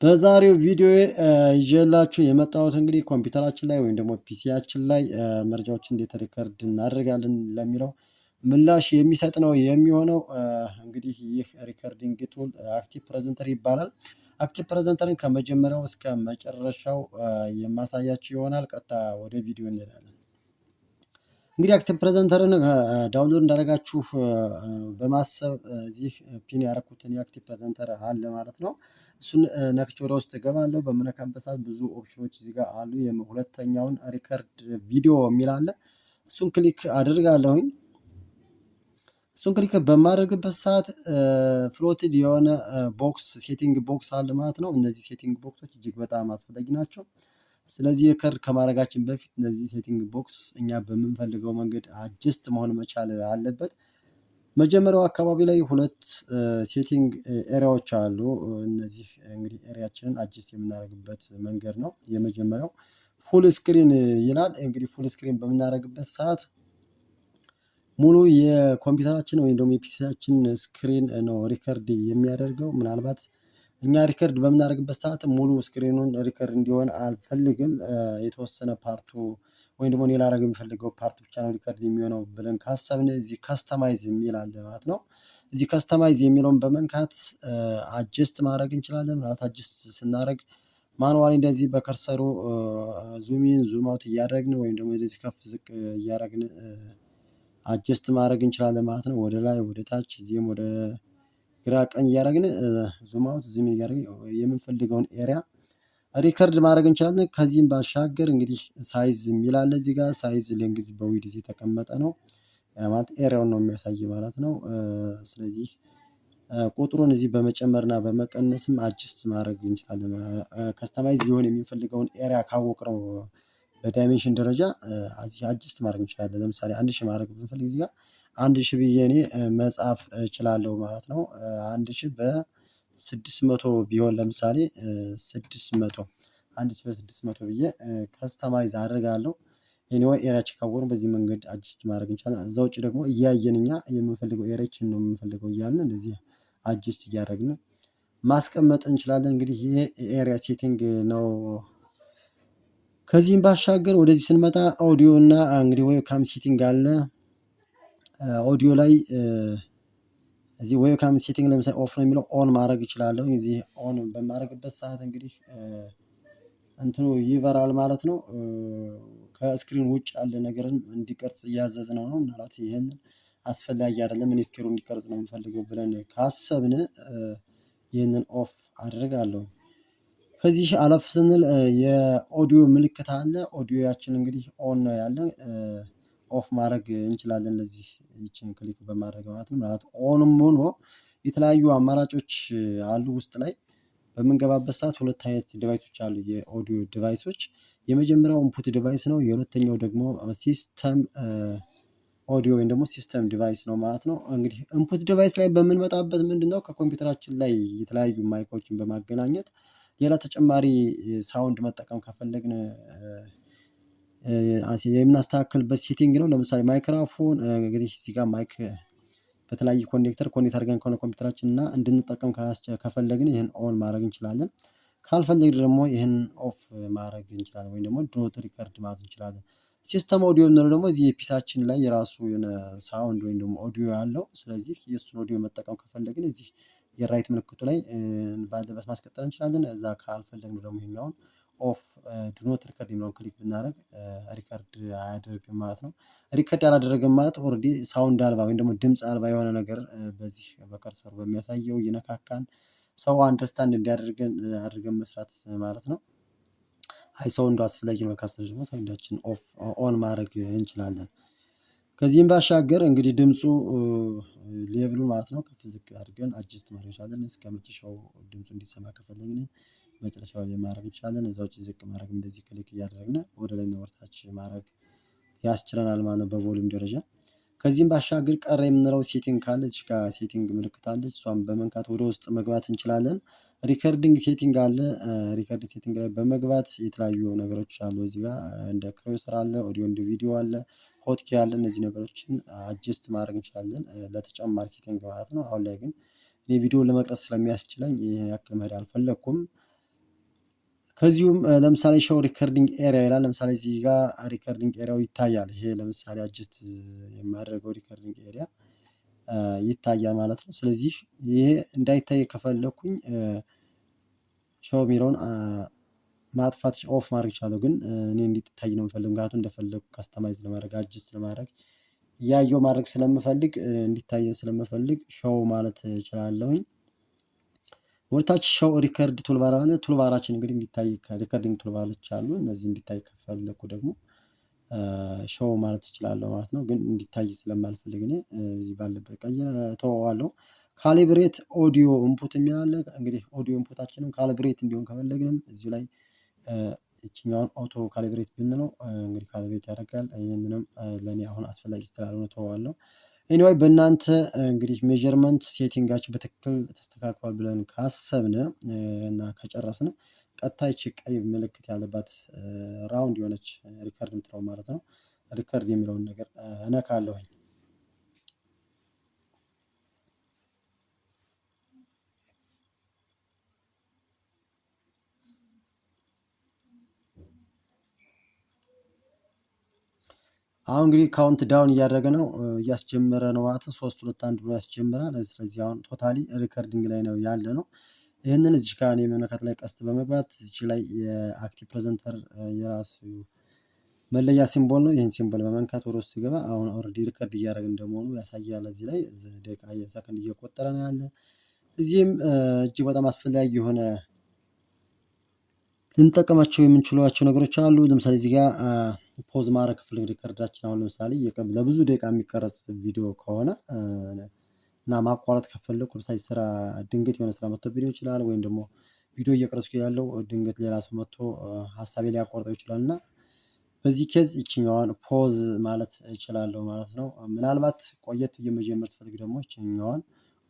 በዛሬው ቪዲዮ ይዤላችሁ የመጣሁት እንግዲህ ኮምፒውተራችን ላይ ወይም ደግሞ PC ያችን ላይ መረጃዎችን እንዴት record እናደርጋለን ለሚለው ምላሽ የሚሰጥ ነው የሚሆነው። እንግዲህ ይህ recording tool Active Presenter ይባላል። Active Presenter ን ከመጀመሪያው እስከ መጨረሻው የማሳያችሁ ይሆናል። ቀጥታ ወደ ቪዲዮ እንሄዳለን። እንግዲህ Active Presenter ን download እንዳደረጋችሁ በማሰብ እዚህ pin ያደረኩትን የ Active Presenter አለ ማለት ነው። እሱን ነክቼ ወደ ውስጥ እገባለሁ። በምነካበት ሰዓት ብዙ ኦፕሽኖች እዚህ ጋር አሉ። ሁለተኛውን record video የሚል አለ። እሱን click አድርጋለሁኝ። እሱን click በማደርግበት ሰዓት floated የሆነ box setting box አለ ማለት ነው። እነዚህ setting box ኦች እጅግ በጣም አስፈላጊ ናቸው። ስለዚህ record ከማድረጋችን በፊት እነዚህ setting box እኛ በምንፈልገው መንገድ adjust መሆን መቻል አለበት። መጀመሪያው አካባቢ ላይ ሁለት setting area ዎች አሉ። እነዚህ እንግዲህ area ችንን adjust የምናደርግበት መንገድ ነው። የመጀመሪያው full screen ይላል። እንግዲህ full screen በምናደርግበት ሰዓት ሙሉ የኮምፒውተራችን ወይም ደግሞ የ PC ያችን screen ነው record የሚያደርገው። ምናልባት እኛ record በምናደርግበት ሰዓት ሙሉ screen ኑን record እንዲሆን አልፈልግም። የተወሰነ part ኡ ወይም ደግሞ እኔ ላደርግ የምፈልገው part ብቻ ነው record የሚሆነው ብለን ካሰብን እዚህ customize የሚል አለ ማለት ነው። እዚህ customize የሚለውን በመንካት adjust ማድረግ እንችላለን። ማለት adjust ስናደርግ manually እንደዚህ በ cursor ኡ zoom in zoom out እያደረግን ወይም ደግሞ እንደዚህ ከፍ ዝቅ እያደረግን adjust ማድረግ እንችላለን ማለት ነው። ወደ ላይ፣ ወደ ታች፣ እዚህም ወደ ግራ ቀኝ እያደረግን zoom out zoom in እያደረግን የምንፈልገውን area record ማድረግ እንችላለን። ከዚህም ባሻገር እንግዲህ size የሚል አለ፣ እዚህ ጋር size length በ width የተቀመጠ ነው። ማለት area ውን ነው የሚያሳይ ማለት ነው። ስለዚህ ቁጥሩን እዚህ በመጨመርና በመቀነስም adjust ማድረግ እንችላለን። Customize ሊሆን የሚፈልገውን area ካወቅነው በ dimension ደረጃ እዚህ adjust ማድረግ እንችላለን። ለምሳሌ 1000 ማድረግ ብንፈልግ እዚህ ጋር 1000 ብዬ እኔ መጻፍ እችላለሁ ማለት ነው። 1000 በ600 ቢሆን፣ ለምሳሌ 600፣ 1000 በ600 ብዬ customize አደርጋለሁ። Anyway area ችን ካወቅን በዚህ መንገድ adjust ማድረግ እንችላለን። እዛ ውጪ ደግሞ እያየን እኛ የምንፈልገው area ችን ነው የምንፈልገው እያልን እንደዚህ adjust እያደረግን ማስቀመጥ እንችላለን። እንግዲህ ይሄ area setting ነው። ከዚህም ባሻገር ወደዚህ ስንመጣ ኦዲዮ እና እንግዲህ webcam setting አለ። ኦዲዮ ላይ እዚህ webcam setting ለምሳሌ off ነው የሚለው፣ on ማድረግ እችላለሁ። እዚህ on በማድረግበት ሰዓት እንግዲህ እንትኑ ይበራል ማለት ነው። ከ screen ውጭ ያለ ነገርን እንዲቀርጽ እያዘዝነው ነው። ምናልባት ይሄንን አስፈላጊ አይደለም፣ እኔ screen ኑ እንዲቀርጽ ነው የምፈልገው ብለን ካሰብን ይህንን off አደርጋለሁ። ከዚህ አለፍ ስንል የኦዲዮ ምልክት አለ። ኦዲዮያችን እንግዲህ on ነው ያለ፣ off ማድረግ እንችላለን። እንደዚህ ይቺን click በማድረግ ማለት ነው። ማለት on ም ሆኖ የተለያዩ አማራጮች አሉ። ውስጥ ላይ በምንገባበት ሰዓት ሁለት አይነት device ኦች አሉ፣ የ audio device ኦች። የመጀመሪያው input device ነው። የሁለተኛው ደግሞ system audio ወይም ደግሞ system device ነው ማለት ነው። እንግዲህ input device ላይ በምንመጣበት ምንድነው? ከኮምፒውተራችን ላይ የተለያዩ mic ኦችን በማገናኘት ሌላ ተጨማሪ sound መጠቀም ከፈለግን የምናስተካክልበት setting ነው። ለምሳሌ ማይክራፎን፣ እንግዲህ እዚህ ጋር mic በተለያየ connector connect አድርገን ከሆነ ኮምፒውተራችን እና እንድንጠቀም ከፈለግን ይህን on ማድረግ እንችላለን። ካልፈለግን ደግሞ ይህን off ማድረግ እንችላለን ወይም ደግሞ do not record ማለት እንችላለን። System audio የምንለው ደግሞ እዚህ የ PC ያችን ላይ የራሱ የሆነ sound ወይም ደግሞ ኦዲዮ አለው። ስለዚህ የእሱን ኦዲዮ መጠቀም ከፈለግን እዚህ የ right ምልክቱ ላይ ባለበት ማስቀጠል እንችላለን። እዛ ካልፈለግን ደግሞ ይሄኛውን off do not record የሚለውን click ብናደርግ record አያደርግም ማለት ነው። Record አላደረገም ማለት already sound አልባ ወይም ደግሞ ድምጽ አልባ የሆነ ነገር በዚህ በ cursor ኡ በሚያሳየው እየነካካን ሰው understand እንዲያደርገን አድርገን መስራት ማለት ነው። አይ sound ኡ አስፈላጊ ነው ካሰብን ደግሞ sound ኣችን off on ማድረግ እንችላለን። ከዚህም ባሻገር እንግዲህ ድምፁ level ኡ ማለት ነው ከፍ ዝቅ አድርገን adjust ማድረግ እንችላለን። እስከ መጨረሻው ድምፁ እንዲሰማ ከፈለግን መጨረሻው ላይ ማድረግ እንችላለን። እዛ ውጪ ዝቅ ማድረግ እንደዚህ click እያደረግን ወደ ላይና ወደ ታች ማድረግ ያስችለናል ማለት ነው በ volume ደረጃ። ከዚህም ባሻገር ቀረ የምንለው setting ካለ እዚህ ጋር setting ምልክት አለች፣ እሷን በመንካት ወደ ውስጥ መግባት እንችላለን። Recording setting አለ። Recording setting ላይ በመግባት የተለያዩ ነገሮች አሉ። እዚህ ጋር እንደ cursor አለ፣ audio and video አለ፣ hotkey አለ። እነዚህ ነገሮችን adjust ማድረግ እንችላለን ለተጨማሪ setting ማለት ነው። አሁን ላይ ግን እኔ ቪዲዮ ለመቅረጽ ስለሚያስችለኝ ይሄን ያክል መሄድ አልፈለኩም። ከዚሁም ለምሳሌ show recording area ይላል። ለምሳሌ እዚህ ጋር recording area ው ይታያል። ይሄ ለምሳሌ adjust የማደርገው recording area ይታያል ማለት ነው። ስለዚህ ይሄ እንዳይታይ ከፈለኩኝ show የሚለውን ማጥፋት off ማድረግ እችላለሁ። ግን እኔ እንዲታይ ነው የምፈልግ፣ ምክንያቱም እንደፈለኩ customize ለማድረግ፣ adjust ለማድረግ፣ እያየው ማድረግ ስለምፈልግ፣ እንዲታየን ስለምፈልግ show ማለት እችላለሁኝ። ወደታች show record toolbar አለ። Toolbar ኣችን እንግዲህ እንዲታይ፣ recording toolbar ኦች አሉ። እነዚህ እንዲታይ ከፈለኩ ደግሞ show ማለት እችላለሁ ማለት ነው። ግን እንዲታይ ስለማልፈልግ እኔ እዚህ ባለበት ቀይር እተወዋለሁ። Calibrate audio input የሚል አለ። እንግዲህ audio input ኣችንም calibrate እንዲሆን ከፈለግንም እዚሁ ላይ ይችኛዋን auto calibrate ብንለው እንግዲህ calibrate ያደርጋል። ይህንንም ለእኔ አሁን አስፈላጊ ስላልሆነ እተወዋለሁ። Anyway በእናንተ እንግዲህ measurement setting ኣችን በትክክል ተስተካክሏል ብለን ካሰብን እና ከጨረስን ቀጥታ ይቺ ቀይ ምልክት ያለባት round የሆነች record የምትለው ማለት ነው። Record የሚለውን ነገር እነካለሁኝ። አሁን እንግዲህ count down እያደረገ ነው፣ እያስጀመረ ነው ማለት ነው። ሶስት፣ ሁለት፣ አንድ ብሎ ያስጀምራል። ስለዚህ አሁን totally recording ላይ ነው ያለ ነው። ይህንን እዚች ጋር እኔ መነካት ላይ ቀስት በመግባት እዚች ላይ የ Active Presenter የራሱ መለያ symbol ነው። ይህን symbol በመንካት ወደ ውስጥ ሲገባ አሁን already record እያደረግን እንደመሆኑ ያሳያል። እዚህ ላይ ደቂቃ ሰከንድ እየቆጠረ ነው ያለ። እዚህም እጅግ በጣም አስፈላጊ የሆነ ልንጠቀማቸው የምንችሏቸው ነገሮች አሉ። ለምሳሌ እዚህ ጋር pause ማድረግ ክፍል record ኣችን አሁን ለምሳሌ ለብዙ ደቂቃ የሚቀረጽ ቪዲዮ ከሆነ እና ማቋረጥ ከፈለኩ፣ ለምሳሌ ስራ ድንገት የሆነ ስራ መጥቶብኝ ሊሆን ይችላል፣ ወይም ደግሞ ቪዲዮ እየቀረጽኩ ያለው ድንገት ሌላ ሰው መጥቶ ሀሳቤ ሊያቋርጠው ይችላል እና በዚህ case ይችኛዋን pause ማለት እችላለሁ ማለት ነው። ምናልባት ቆየት ብዬ መጀመር ስፈልግ ደግሞ ይችኛዋን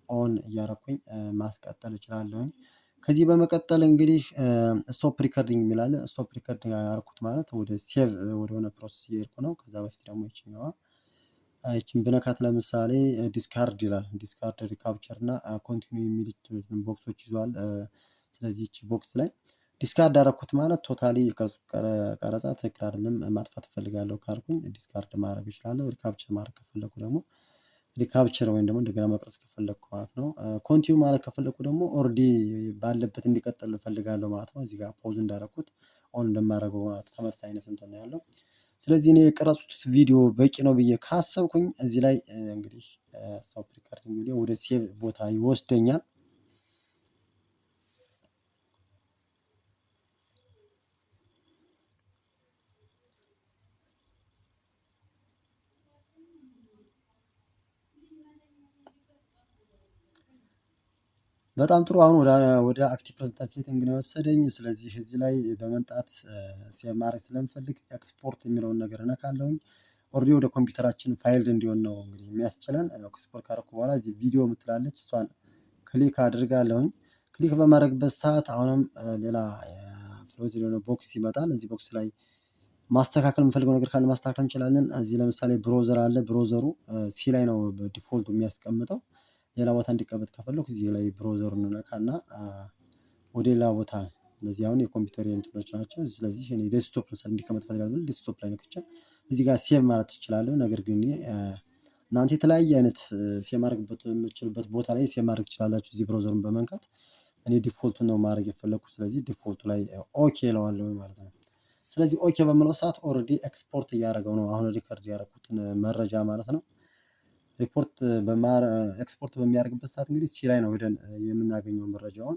on እያረኩኝ ማስቀጠል እችላለሁኝ። ከዚህ በመቀጠል እንግዲህ stop recording የሚል አለ። Stop recording ያደረኩት ማለት ወደ save ወደሆነ process እየሄድኩ ነው። ከዛ በፊት ደግሞ ይችኛዋ ይቺን ብነካት ለምሳሌ discard ይላል። Discard፣ recapture እና continue የሚሉት box ኦች ይዟል። ስለዚህ ይቺ box ላይ discard አደረኩት ማለት totally ቀረጻ ትክክል አይደለም፣ ማጥፋት እፈልጋለሁ ካልኩኝ discard ማድረግ እችላለሁ። Recapture ማድረግ ከፈለኩ ደግሞ recapture ወይም ደግሞ እንደገና መቅረጽ ከፈለኩ ማለት ነው። Continue ማለት ከፈለኩ ደግሞ already ባለበት እንዲቀጥል እፈልጋለሁ ማለት ነው። እዚህ ጋር pause እንዳደረኩት on እንደማደርገው ማለት ተመሳሳይ አይነት እንትን ነው ያለው። ስለዚህ እኔ የቀረጽኩት ቪዲዮ በቂ ነው ብዬ ካሰብኩኝ እዚህ ላይ እንግዲህ stop recording ወደ save ቦታ ይወስደኛል። በጣም ጥሩ፣ አሁን ወደ Active Presenter setting ነው የወሰደኝ። ስለዚህ እዚህ ላይ በመምጣት save ማድረግ ስለምፈልግ ኤክስፖርት የሚለውን ነገር እነካለሁኝ። Already ወደ ኮምፒውተራችን ፋይል እንዲሆን ነው እንግዲህ የሚያስችለን። ኤክስፖርት ካደረኩ በኋላ እዚህ ቪዲዮ የምትላለች እሷን click አድርጋለሁኝ። Click በማድረግበት ሰዓት አሁንም ሌላ float የሆነ box ይመጣል። እዚህ box ላይ ማስተካከል የምፈልገው ነገር ካለ ማስተካከል እንችላለን። እዚህ ለምሳሌ browser አለ። Browser ኡ C ላይ ነው default ኡ የሚያስቀምጠው። ሌላ ቦታ እንዲቀመጥ ከፈለኩ እዚህ ላይ browser ኡን እነካና ወደ ሌላ ቦታ፣ እነዚህ አሁን የኮምፒውተር እንትኖች ናቸው። ስለዚህ እኔ desktop ለምሳሌ እንዲቀመጥ እፈልጋለሁ። Desktop ላይ ነክቼ እዚህ ጋር save ማለት እችላለሁ። ነገር ግን እናንተ የተለያየ አይነት save ማድረግበት የምትችሉበት ቦታ ላይ save ማድረግ ትችላላችሁ። እዚህ browser ኡን በመንካት እኔ default ኡን ነው ማድረግ የፈለኩት። ስለዚህ default ኡ ላይ okay እለዋለሁ ማለት ነው። ስለዚህ okay በምለው ሰዓት already export እያደረገው ነው አሁን record ያደረኩትን መረጃ ማለት ነው። ሪፖርት ኤክስፖርት በሚያደርግበት ሰዓት እንግዲህ C ላይ ነው ሄደን የምናገኘው መረጃውን።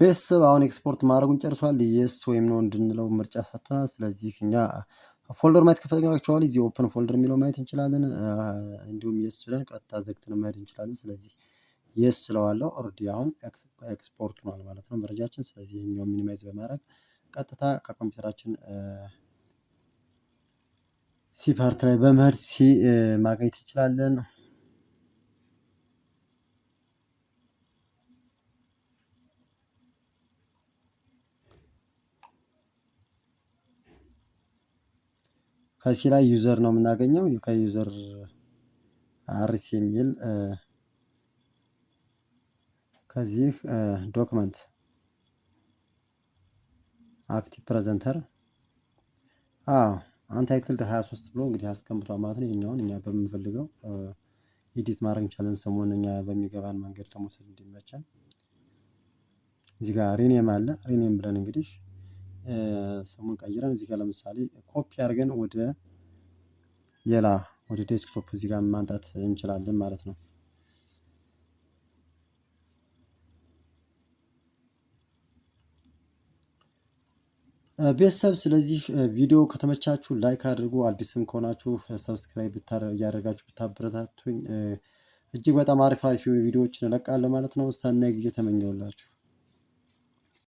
ቤተሰብ፣ አሁን ኤክስፖርት ማድረጉን ጨርሷል። Yes ወይም no እንድንለው ምርጫ ሰጥቶናል። ስለዚህ እኛ folder ማየት ከፈለግን actually እዚህ open folder የሚለው ማየት እንችላለን። እንዲሁም yes ብለን ቀጥታ ዘግተን ማየት እንችላለን። ስለዚህ yes ስለዋለው already አሁን ኤክስፖርት ሆኗል ማለት ነው መረጃችን። ስለዚህ ይሄኛው minimize በማድረግ ቀጥታ ከኮምፒውተራችን C part ላይ በመሄድ C ማግኘት እንችላለን። ከ C ላይ user ነው የምናገኘው። ከ user አርሲ የሚል ከዚህ document active presenter untitled 23 ብሎ እንግዲህ አስቀምጧል ማለት ነው። ይሄኛውን እኛ በምንፈልገው edit ማድረግ እንችላለን። ስሙን እኛ በሚገባን መንገድ ለመውሰድ እንዲመቸን እዚህ ጋር rename አለ። Rename ብለን እንግዲህ ስሙን ቀይረን እዚህ ጋር ለምሳሌ ኮፒ አድርገን ወደ ሌላ ወደ desktop እዚህ ጋር ማምጣት እንችላለን ማለት ነው። ቤተሰብ፣ ስለዚህ ቪዲዮ ከተመቻችሁ like አድርጉ። አዲስም ከሆናችሁ subscribe እያደረጋችሁ ብታበረታቱኝ እጅግ በጣም አሪፍ አሪፍ የሆኑ ቪዲዮዎችን እለቃለሁ ማለት ነው። ሰናይ ጊዜ ተመኘሁላችሁ።